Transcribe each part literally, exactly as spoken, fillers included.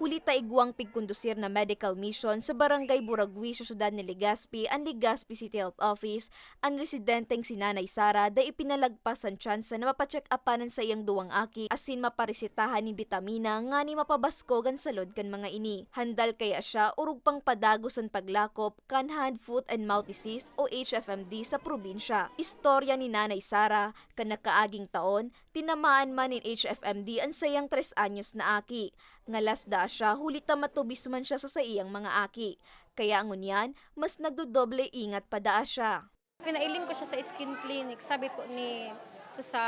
Huli ta igwang pigkondusir na medical mission sa Barangay Buragui sa siyudad ni Legazpi an Legazpi City Health Office, an residenteng si Nanay Sara dai ipinalagpas an tsansa na mapacheck-upan an saiyang duwang aki asin maparesetahan nin bitamina ngani mapabaskog an salod kan mga ini. Handal kaya siya orog pang padagos an paglakop kan hand, foot and mouth disease o H F M D sa probinsya. Istorya ni Nanay Sara, kan nakaaging taon, tinamaan man nin H F M D an saiyang tres anyos na aki. Ngalas daa siya huli ta matubis man siya sa saiyang mga aki. Kaya ngunyan, mas nagdodoble ingat pa daa siya. Pinailing ko siya sa skin clinic, sabi po ni, so sa,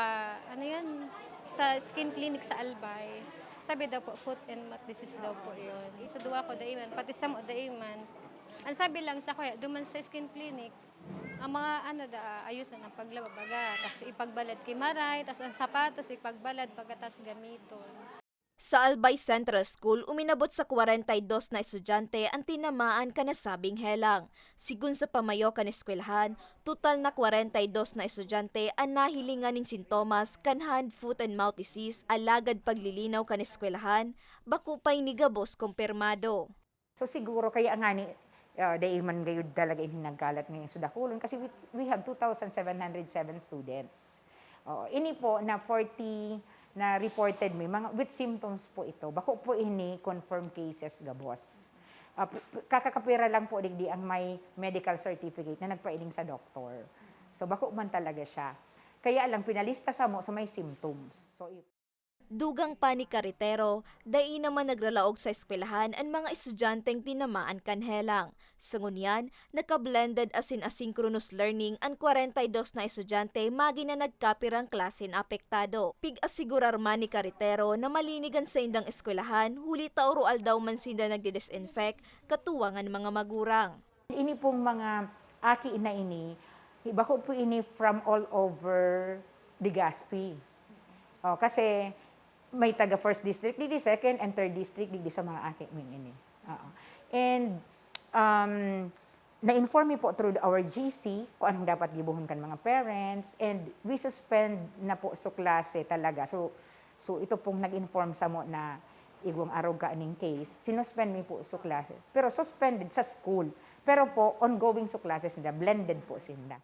ano yan, sa skin clinic sa Albay. Sabi daw po, foot and mouth disease daw po yun. Isa duwa ko daiman, pati sa mo daiman. Ang sabi lang sa kuya, duman sa skin clinic, ang mga ano da, ayusan ang paglaba baga, tas ipagbalad ki Maray, tas ang sapatos ipagbalad pagkatas gamiton. Sa Albay Central School, uminabot sa kwarenta y dos na estudyante an tinamaan kan nasabing helang. Sigon sa pamayo kan eskwelahan, total na kwarenta y dos na estudyante an nahilingan nin sintomas kan hand, foot and mouth disease, alagad paglilinaw kan eskwelahan, bako pa ini gabos kumpirmado. So, siguro kaya ngani, ah, dai man gayud talaga ini nagkalat ngayong sudakolon kasi we, we have two thousand seven hundred seven students. Oo, ini po na forty na reported mi, mga with symptoms po ito. Bako po ini confirmed cases gabos. Ah, p-, p-, kakakapira lang po digdi ang may medical certificate na nagpailing sa doktor. So, bako man talaga siya. Kaya lang pinalista samo sa may symptoms. So, i- Dugang pa ni Carretero, dai naman nagralaog sa eskwelahan an mga estudyanteng tinamaan kan helang. Sa ngunyan, naka-blended asin asynchronous learning an kwarenta y dos na estudyante magi na nagkapirang klase na apektado. Pig-asigurar man ni Carretero na malinig an saindang eskwelahan, huli ta oro-aldaw man sinda nagdi-disinfect, katuwang an mga magurang. Ini pong mga aki na ini, bako po ini from all over Legazpi. Oh, kasi may taga first district digdi, second and third district digdi sa mga aki ming ini. Oo. And, um, na-inform mi po through our G C kung anong dapat gibohon kan mga parents, and we suspend na po su klase talaga. So, so ito pong nag-inform samo na igwang arog ka ning case, sinuspend mi po su klase. Pero suspended sa school. Pero po, ongoing su classes nila, blended po sinda.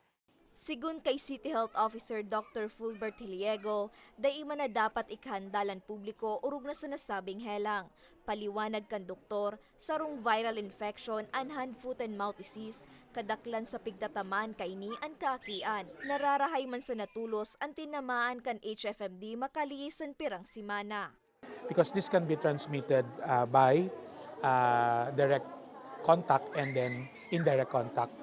Sigon kay City Health Officer Doctor Fulbert Hiliego, dai man na dapat ikahandal an publiko orog na sa nasabing helang. Paliwanag kan doktor, sarong viral infection an hand, foot and mouth disease, kadaklan sa pigtatamaan kaini an kaakian. Nararahay man sana tolos an tinamaan kan H F M D makaliis an pirang semana. Because this can be transmitted, ah, by, ah, direct contact and then indirect contact.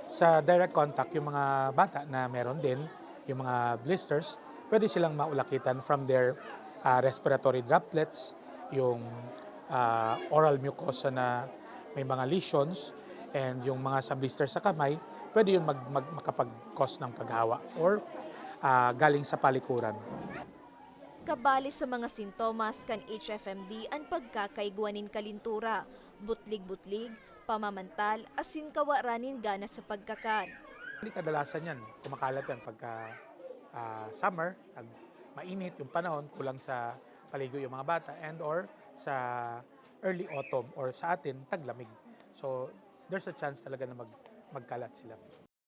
Sa direct contact, yung mga bata na meron din, yung mga blisters, pwede silang maulakitan from their, ah, respiratory droplets, yung, ah, oral mucosa na may mga lesions, and yung mga sa blister sa kamay, pwede yun mag-, mag-, makapag-cause ng paghawa or, ah, galing sa palikuran. Kabali sa mga sintomas kan H F M D an pagkakaigwa nin kalentura, butlig-butlig, pamamantal, asin kawaran nin gana sa pagkakan. Hindi kadalasan yan, kumakalat yan pagka, ah, summer, pag mainit yung panahon, kulang sa paligo yung mga bata, and or sa early autumn or sa atin, taglamig. So, there's a chance talaga na mag-, magkalat sila.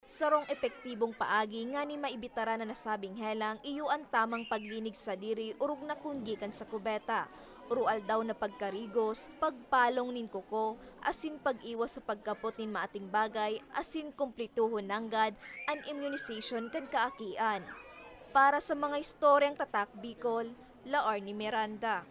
Sarong epektibong paagi nganing maibitaran an nasabing helang iyo an tamang paglinig sa diri orog na kun gikan sa kubeta, oro-aldaw na pagkarigos, pagpalong nin kuko, asin pag-iwas sa pagkapot nin maating bagay, asin kumplituhon nanggad an immunization kan kaakian. Para sa mga istoryang Tatak Bicol, Laarni Miranda.